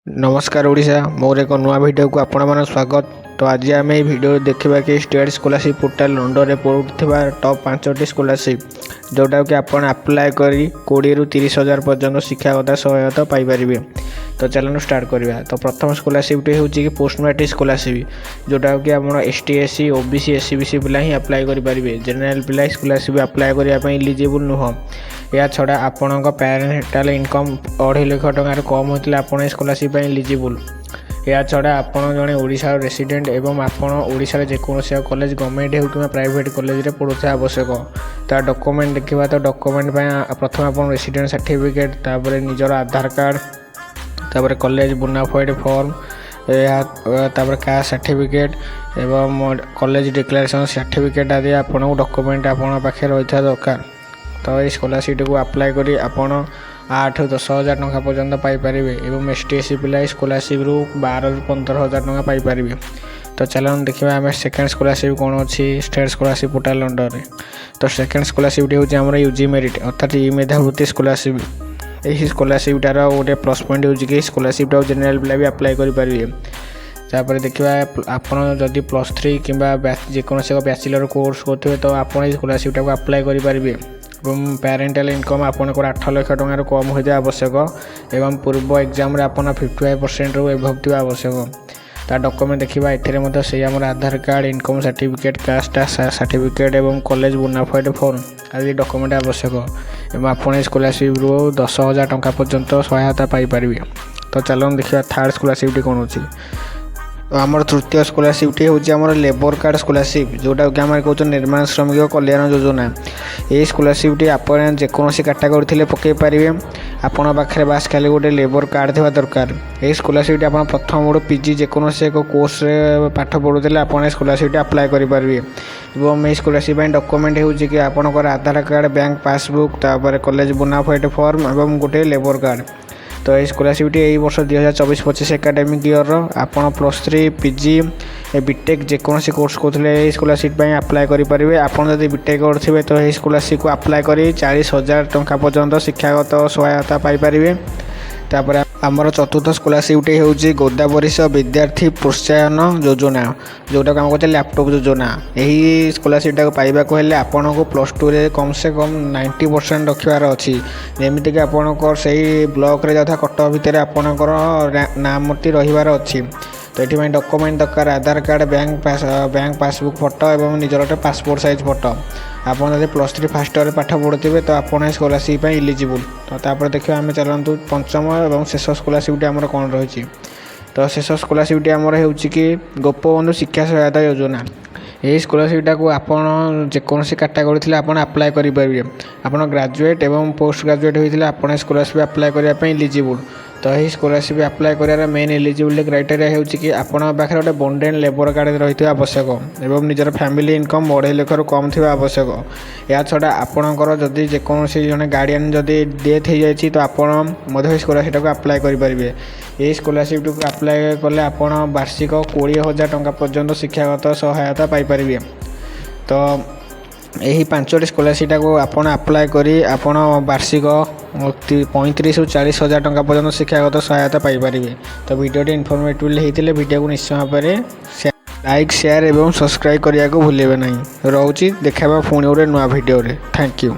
ନମସ୍କାର ଓଡ଼ିଶା, ମୋର ଏକ ନୂଆ ଭିଡ଼ିଓକୁ ଆପଣମାନଙ୍କୁ ସ୍ୱାଗତ। ତ ଆଜି ଆମେ ଏହି ଭିଡ଼ିଓରେ ଦେଖିବା କି ଷ୍ଟେଟ୍ ସ୍କଲାରସିପ୍ ପୋର୍ଟାଲ୍ ଅଣ୍ଡରରେ ପଡ଼ୁଥିବା ଟପ୍ ପାଞ୍ଚଟି ସ୍କଲାରସିପ୍, ଯେଉଁଟାକି ଆପଣ ଆପ୍ଲାଏ କରି 20ରୁ 30 ହଜାର ପର୍ଯ୍ୟନ୍ତ ଶିକ୍ଷାଗତ ସହାୟତା ପାଇପାରିବେ। ତ ଚାଲନ୍ତୁ ଷ୍ଟାର୍ଟ କରିବା। ତ ପ୍ରଥମ ସ୍କଲାରସିପ୍ଟି ହେଉଛି କି ପୋଷ୍ଟ ମ୍ୟାଟ୍ରିକ୍ ସ୍କଲାରସିପ୍, ଯେଉଁଟାକି ଆପଣ S T, S C, O B C, S E B C ପିଲା ହିଁ ଆପ୍ଲାଏ କରିପାରିବେ। ଜେନେରାଲ୍ ପିଲା ସ୍କଲାରସିପ୍ ଆପ୍ଲାଏ କରିବା ପାଇଁ ଇଲିଜିବୁଲ୍ ନୁହଁ। ଏହା ଛଡ଼ା ଆପଣଙ୍କ ପ୍ୟାରେଣ୍ଟାଲ୍ ଇନକମ୍ 2.5 ଲକ୍ଷ ଟଙ୍କାରୁ କମ୍ ହୋଇଥିଲେ ଆପଣ ଏହି ସ୍କଲାରସିପ୍ ପାଇଁ ଇଲିଜିବୁଲ୍। ଏହା ଛଡ଼ା ଆପଣ ଜଣେ ଓଡ଼ିଶାର ରେସିଡେଣ୍ଟ ଏବଂ ଆପଣ ଓଡ଼ିଶାରେ ଯେକୌଣସି କଲେଜ, ଗଭର୍ଣ୍ଣମେଣ୍ଟ ହେଉ କିମ୍ବା ପ୍ରାଇଭେଟ୍ କଲେଜରେ ପଢ଼ୁଥିବା ଆବଶ୍ୟକ। ତା ଡକୁମେଣ୍ଟ ଦେଖିବା। ତ ଡକୁମେଣ୍ଟ ପାଇଁ ପ୍ରଥମେ ଆପଣ ରେସିଡେଣ୍ଟ ସାର୍ଟିଫିକେଟ୍, ତାପରେ ନିଜର ଆଧାର କାର୍ଡ଼, ତାପରେ କଲେଜ ବୋନାଫାଇଡ଼ ଫର୍ମ, ଏହା ତାପରେ କାଷ୍ଟ ସାର୍ଟିଫିକେଟ୍ ଏବଂ କଲେଜ ଡିକ୍ଲାରେସନ୍ ସାର୍ଟିଫିକେଟ୍ ଆଦି ଆପଣଙ୍କୁ ଡକୁମେଣ୍ଟ ଆପଣଙ୍କ ପାଖରେ ରହିଥିବା ଦରକାର। ତ ଏହି ସ୍କଲାରସିପ୍ଟିକୁ ଆପ୍ଲାଏ କରି ଆପଣ 8ରୁ 10 ହଜାର ଟଙ୍କା ପର୍ଯ୍ୟନ୍ତ ପାଇପାରିବେ ଏବଂ ଏସ୍ ଟି, ଏସ୍ ସି ପିଲା ଏହି ସ୍କଲାରସିପ୍ରୁ 12ରୁ 15 ହଜାର ଟଙ୍କା ପାଇପାରିବେ। ତ ଚାଲନ୍ତୁ ଦେଖିବା ଆମେ ସେକେଣ୍ଡ ସ୍କଲାରସିପ୍ କ'ଣ ଅଛି ଷ୍ଟେଟ୍ ସ୍କଲାରସିପ୍ ପୋର୍ଟାଲ୍ ଅଣ୍ଡରରେ। ତ ସେକେଣ୍ଡ ସ୍କଲାରସିପ୍ଟି ହେଉଛି ଆମର ୟୁଜି ମେରିଟ୍, ଅର୍ଥାତ୍ ଇ ମେଧାବୃତ୍ତି ସ୍କଲାରସିପ୍। ଏହି ସ୍କଲାରସିପ୍ଟାର ଗୋଟେ ପ୍ଲସ୍ ପଏଣ୍ଟ ହେଉଛି କି ସ୍କଲାରସିପ୍ଟାକୁ ଜେନେରାଲ୍ ପିଲା ବି ଆପ୍ଲାଏ କରିପାରିବେ। ତାପରେ ଦେଖିବା, ଆପଣ ଯଦି +3 କିମ୍ବା ଯେକୌଣସି ଏକ ବ୍ୟାଚଲର କୋର୍ସ କରୁଥିବେ, ତ ଆପଣ ଏହି ସ୍କଲାରସିପ୍ଟାକୁ ଆପ୍ଲାଏ କରିପାରିବେ ଏବଂ ପ୍ୟାରେଣ୍ଟାଲ୍ ଇନକମ୍ ଆପଣଙ୍କର 8 ଲକ୍ଷ ଟଙ୍କାରୁ କମ୍ ହୋଇଥିବା ଆବଶ୍ୟକ ଏବଂ ପୂର୍ବ ଏକ୍ଜାମ୍ରେ ଆପଣ 55%ରୁ ଏଭବ୍ ଥିବା ଆବଶ୍ୟକ। ତା ଡକୁମେଣ୍ଟ ଦେଖିବା। ଏଥିରେ ମଧ୍ୟ ସେଇ ଆମର ଆଧାର card, income certificate, caste certificate ଏବଂ କଲେଜ ବୋନାଫାଇଡ଼ ଫର୍ମ ଆଦି ଡକୁମେଣ୍ଟ ଆବଶ୍ୟକ ଏବଂ ଆପଣ ଏହି ସ୍କଲାରସିପ୍ରୁ 10,000 ଟଙ୍କା ପର୍ଯ୍ୟନ୍ତ ସହାୟତା ପାଇପାରିବେ। ତ ଚାଲନ୍ତୁ ଦେଖିବା ଥାର୍ଡ଼ ସ୍କଲାରସିପ୍ଟି କ'ଣ ଅଛି। ତ ଆମର ତୃତୀୟ ସ୍କଲାରସିପ୍ଟି ହେଉଛି ଆମର ଲେବର କାର୍ଡ଼ ସ୍କଲାରସିପ୍, ଯେଉଁଟାକି ଆମେ କହୁଛୁ ନିର୍ମାଣ ଶ୍ରମିକ କଲ୍ୟାଣ ଯୋଜନା। ଏହି ସ୍କଲାରସିପ୍ଟି ଆପଣ ଯେକୌଣସି କାଟାଗୋରୀ ଥିଲେ ପକାଇ ପାରିବେ। ଆପଣଙ୍କ ପାଖରେ ବାସ୍ ଖାଲି ଗୋଟେ ଲେବର କାର୍ଡ଼ ଥିବା ଦରକାର। ଏହି ସ୍କଲାରସିପ୍ଟି ଆପଣ ପ୍ରଥମରୁ ପିଜି ଯେକୌଣସି ଏକ କୋର୍ସରେ ପାଠ ପଢ଼ୁଥିଲେ ଆପଣ ଏହି ସ୍କଲାରସିପ୍ଟି ଆପ୍ଲାଏ କରିପାରିବେ ଏବଂ ଏହି ସ୍କଲାରସିପ୍ ପାଇଁ ଡକୁମେଣ୍ଟ ହେଉଛି କି ଆପଣଙ୍କର ଆଧାର କାର୍ଡ଼, ବ୍ୟାଙ୍କ ପାସବୁକ୍, ତାପରେ କଲେଜ ବୋନାଫାଇଡ଼ ଫର୍ମ ଏବଂ ଗୋଟେ ଲେବର କାର୍ଡ଼। ତ ଏହି ସ୍କଲାରସିପ୍ଟି ଏଇ ବର୍ଷ 2024-25 ଏକାଡେମିକ୍ ଇୟର୍ର। ଆପଣ +3, ପିଜି, ବିଟେକ୍ ଯେକୌଣସି କୋର୍ସ କରୁଥିଲେ ଏହି ସ୍କଲାରସିପ୍ ପାଇଁ ଆପ୍ଲାଏ କରିପାରିବେ। ଆପଣ ଯଦି ବିଟେକ୍ କରୁଥିବେ, ତ ଏହି ସ୍କଲାରସିପ୍କୁ ଆପ୍ଲାଏ କରି 40,000 ଟଙ୍କା ପର୍ଯ୍ୟନ୍ତ ଶିକ୍ଷାଗତ ସହାୟତା ପାଇପାରିବେ। ତାପରେ ଆମର ଚତୁର୍ଥ ସ୍କଲାରସିପ୍ଟି ହେଉଛି ଗୋଦାବରୀଶ ବିଦ୍ୟାର୍ଥୀ ପ୍ରୋତ୍ସାହନ ଯୋଜନା, ଯେଉଁଟାକୁ ଆମେ କହୁଛେ ଲ୍ୟାପଟପ୍ ଯୋଜନା। ଏହି ସ୍କଲାରସିପ୍ଟାକୁ ପାଇବାକୁ ହେଲେ ଆପଣଙ୍କୁ +2ରେ କମ୍ ସେ କମ୍ 90% ରଖିବାର ଅଛି, ଯେମିତିକି ଆପଣଙ୍କର ସେଇ ବ୍ଲକରେ ଯାଉଥିବା କଟଅଫ୍ ଭିତରେ ଆପଣଙ୍କର ନାମଟି ରହିବାର ଅଛି। ତ ଏଥିପାଇଁ ଡକୁମେଣ୍ଟ ଦରକାର ଆଧାର କାର୍ଡ଼, ବ୍ୟାଙ୍କ ପାସବୁକ୍ ଫଟୋ ଏବଂ ନିଜର ଗୋଟେ ପାସପୋର୍ଟ ସାଇଜ୍ ଫଟୋ। ଆପଣ ଯଦି +3 ଫାର୍ଷ୍ଟ ଇୟର୍ରେ ପାଠ ପଢ଼ୁଥିବେ, ତ ଆପଣ ଏହି ସ୍କଲାରସିପ୍ ପାଇଁ ଇଲିଜିବୁଲ୍। ତ ତାପରେ ଦେଖିବା ଆମେ, ଚାଲନ୍ତୁ, ପଞ୍ଚମ ଏବଂ ଶେଷ ସ୍କଲାରସିପ୍ଟି ଆମର କ'ଣ ରହିଛି। ତ ଶେଷ ସ୍କଲାରସିପ୍ଟି ଆମର ହେଉଛି କି ଗୋପବନ୍ଧୁ ଶିକ୍ଷା ସହାୟତା ଯୋଜନା। ଏହି ସ୍କଲାରସିପ୍ଟାକୁ ଆପଣ ଯେକୌଣସି କାଟାଗୋରୀ ଥିଲେ ଆପଣ ଆପ୍ଲାଏ କରିପାରିବେ। ଆପଣ ଗ୍ରାଜୁଏଟ୍ ଏବଂ ପୋଷ୍ଟ ଗ୍ରାଜୁଏଟ୍ ହୋଇଥିଲେ ଆପଣ ଏହି ସ୍କଲାରସିପ୍ ଆପ୍ଲାଏ କରିବା ପାଇଁ ଇଲିଜିବୁଲ୍। ତ ଏହି ସ୍କଲାରସିପ୍ ଆପ୍ଲାଏ କରିବାର ମେନ୍ ଏଲିଜିବିଲିଟି କ୍ରାଇଟେରିଆ ହେଉଛି କି ଆପଣଙ୍କ ପାଖରେ ଗୋଟେ ବଣ୍ଡେଡ଼ ଲେବର କାର୍ଡ଼ ରହିଥିବା ଆବଶ୍ୟକ ଏବଂ ନିଜର ଫ୍ୟାମିଲି ଇନକମ୍ 2.5 ଲକ୍ଷରୁ କମ୍ ଥିବା ଆବଶ୍ୟକ। ଏହା ଛଡ଼ା ଆପଣଙ୍କର ଯଦି ଯେକୌଣସି ଜଣେ ଗାର୍ଡ଼ିଆନ୍ ଯଦି ଡେଥ୍ ହେଇଯାଇଛି, ତ ଆପଣ ମଧ୍ୟ ଏହି ସ୍କଲାରସିପ୍ଟାକୁ ଆପ୍ଲାଏ କରିପାରିବେ। ଏହି ସ୍କଲାରସିପ୍ଟିକୁ ଆପ୍ଲାଏ କଲେ ଆପଣ ବାର୍ଷିକ 20,000 ଟଙ୍କା ପର୍ଯ୍ୟନ୍ତ ଶିକ୍ଷାଗତ ସହାୟତା ପାଇପାରିବେ। ତ ଏହି ପାଞ୍ଚଟି ସ୍କଲାରସିପ୍ଟାକୁ ଆପଣ ଆପ୍ଲାଏ କରି ଆପଣ ବାର୍ଷିକ 35ରୁ 40 ହଜାର ଟଙ୍କା ପର୍ଯ୍ୟନ୍ତ ଶିକ୍ଷାଗତ ସହାୟତା ପାଇପାରିବେ। ତ ଭିଡ଼ିଓଟି ଇନଫର୍ମେଟିଭ୍ ହେଇଥିଲେ ଭିଡ଼ିଓକୁ ନିଶ୍ଚୟ ଭାବରେ ଲାଇକ୍, ସେୟାର ଏବଂ ସବସ୍କ୍ରାଇବ୍ କରିବାକୁ ଭୁଲିବେ ନାହିଁ। ରହୁଛି, ଦେଖା ହେବା ପୁଣି ଗୋଟେ ନୂଆ ଭିଡ଼ିଓରେ। Thank you.